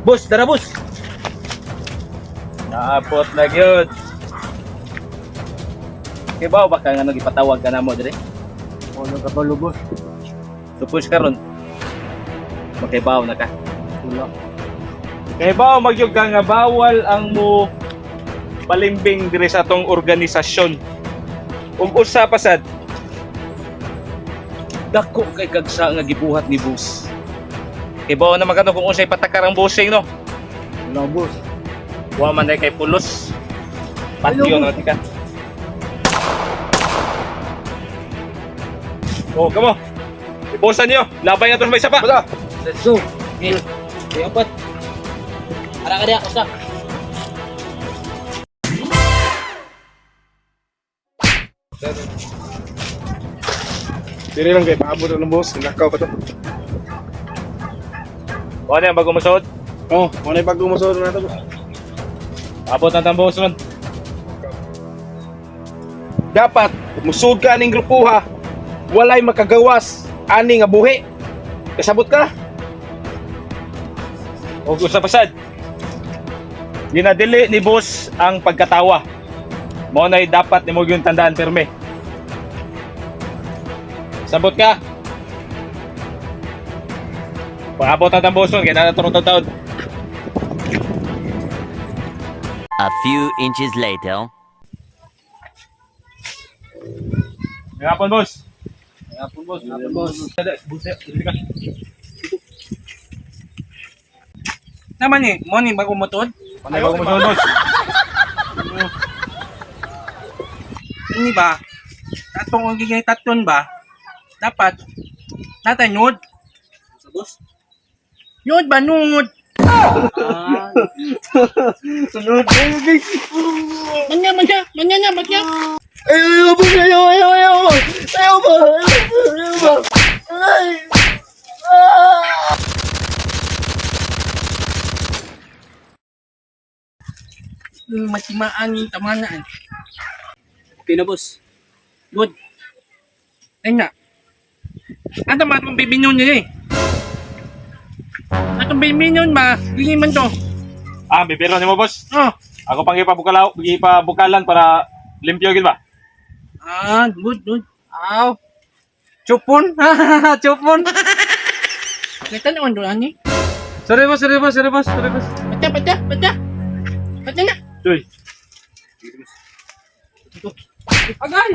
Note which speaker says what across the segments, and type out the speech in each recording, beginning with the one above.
Speaker 1: Boss, tara boss.
Speaker 2: Naabot na gyud. Kibaw ba ka nga nung ipatawag ka namo dire?
Speaker 1: Wala ka ba lubos?
Speaker 2: Supos karon. Makibaw na ka.
Speaker 1: Wala.
Speaker 2: Kibaw magyug ka nga bawal ang mo palimbing dire sa atong organisasyon. Ug usa pa sad. Dako kay kagsa nga gibuhat ni boss. Kibaw naman ka no kung unsay patakar ang bossing no.
Speaker 1: Wala boss.
Speaker 2: Wa man day kay pulos. Patyo na tika. Oh, kamo. Ibusan niyo. Labay na to sa may sapa.
Speaker 3: Basta.
Speaker 1: Let's go. Okay. Okay, apat. Ara ka diya, usa.
Speaker 3: Dili lang kay paabot ng boss, nakaw pa to.
Speaker 2: O ano yung bago musuod?
Speaker 3: Oh, mo na bago mo na to boss.
Speaker 2: Abot na tang boss ron.
Speaker 3: Dapat musud ka aning grupo ha. Walay makagawas ani nga buhi. Kasabot ka?
Speaker 2: O usa pa sad. Ginadili ni boss ang pagkatawa. Mao nay dapat nimo gyud tandaan pirmi. Sabot ka. Paabot na tang boss ron kay naa turong taon.
Speaker 4: A few inches later.
Speaker 2: Ngapon boss.
Speaker 1: Hapon boss. Hapon boss.
Speaker 5: Naman eh, mo ni bago motor.
Speaker 2: Ano bago musuod boss?
Speaker 5: Ini ba? Atong ang gigay taton ba? Dapat natay nude.
Speaker 1: Sa boss.
Speaker 5: Nude ba nude?
Speaker 1: Ah,
Speaker 3: Sunod.
Speaker 5: Manya manya manya na manya.
Speaker 3: Ayaw, boss, ayaw, ayaw, ayaw. Ayaw ba? Ayaw ba? Ay! Ah!
Speaker 5: Matimaan yung tamanaan.
Speaker 1: Okay na boss.
Speaker 5: Good. Ayun nga. Ano ba itong baby nun yun eh? Atong baby nun ba? Dili man to.
Speaker 2: Ah, bibiro nimo boss.
Speaker 5: Oh.
Speaker 2: Ako pang ipabukalaw, ipabukalan para limpyo gid ba?
Speaker 5: Ah, good, good.
Speaker 1: Aw. Chupon. Chupon.
Speaker 5: Kita na doon ani.
Speaker 1: Sorry boss, sorry boss, sorry boss, sorry boss.
Speaker 5: Patya, patya, patya. Patya na.
Speaker 2: Tuy.
Speaker 1: Agay.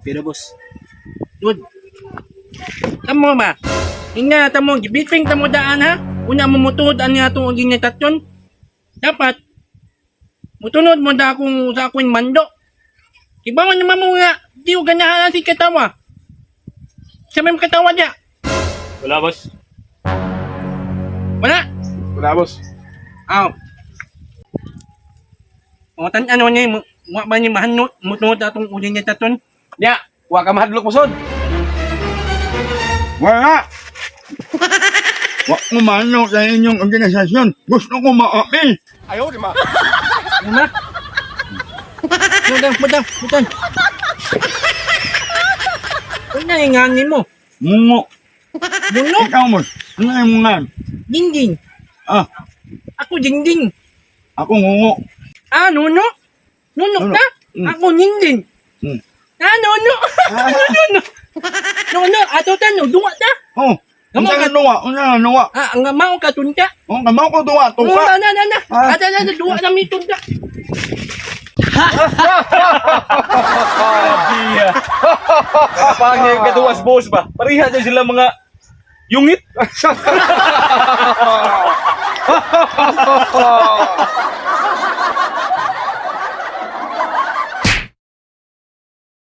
Speaker 1: Okay na boss.
Speaker 5: Good. Tamo ba? Inga tamo gibiping tamo daan ha. Una mo mutuod ang nga itong ginataton. Dapat mutunod mo da akong sa akong mando. Ibawan naman mo nga di ko ganahan si katawa. Sa may katawa niya.
Speaker 2: Wala boss.
Speaker 5: Wala.
Speaker 3: Wala, boss.
Speaker 5: Aw. O tan ano niya mo wa ba ni mahanot mutunod atong uli niya taton.
Speaker 3: Nya, wa ka mahadlok mo sod.
Speaker 6: Wala! Wa ko maano sa inyong organisasyon. Gusto ko maapil.
Speaker 3: Ayaw, di ma.
Speaker 5: Ano? Mudang, mudang, mudang. Ano yung ngani mo?
Speaker 6: Mungo.
Speaker 5: Muno?
Speaker 6: Ikaw mo. Ano yung mungan?
Speaker 5: Dingding.
Speaker 6: Ah,
Speaker 5: Ako dingding.
Speaker 6: ako ngungo.
Speaker 5: Ah, nuno? Nuno
Speaker 6: Nuno.
Speaker 5: ka?
Speaker 6: Mm.
Speaker 5: Ako dingding.
Speaker 6: Mm.
Speaker 5: Ah, nuno. Nuno. Nuno, ato ta, no, duwa ta.
Speaker 6: Oh,
Speaker 5: Kamo
Speaker 6: unsa
Speaker 5: ka-
Speaker 6: ka nuwa? Unsa ka nuwa?
Speaker 5: Ah, ang mao ka tunta.
Speaker 6: Oh, kamaw ko duwa,
Speaker 5: Oh,
Speaker 6: tuka.
Speaker 5: na, na, na, na.
Speaker 6: Ah.
Speaker 5: Ada, na, na, duwa na mi tunta.
Speaker 2: Grabe. Pangay katuwas boss ba? Pareha na sila mga yungit.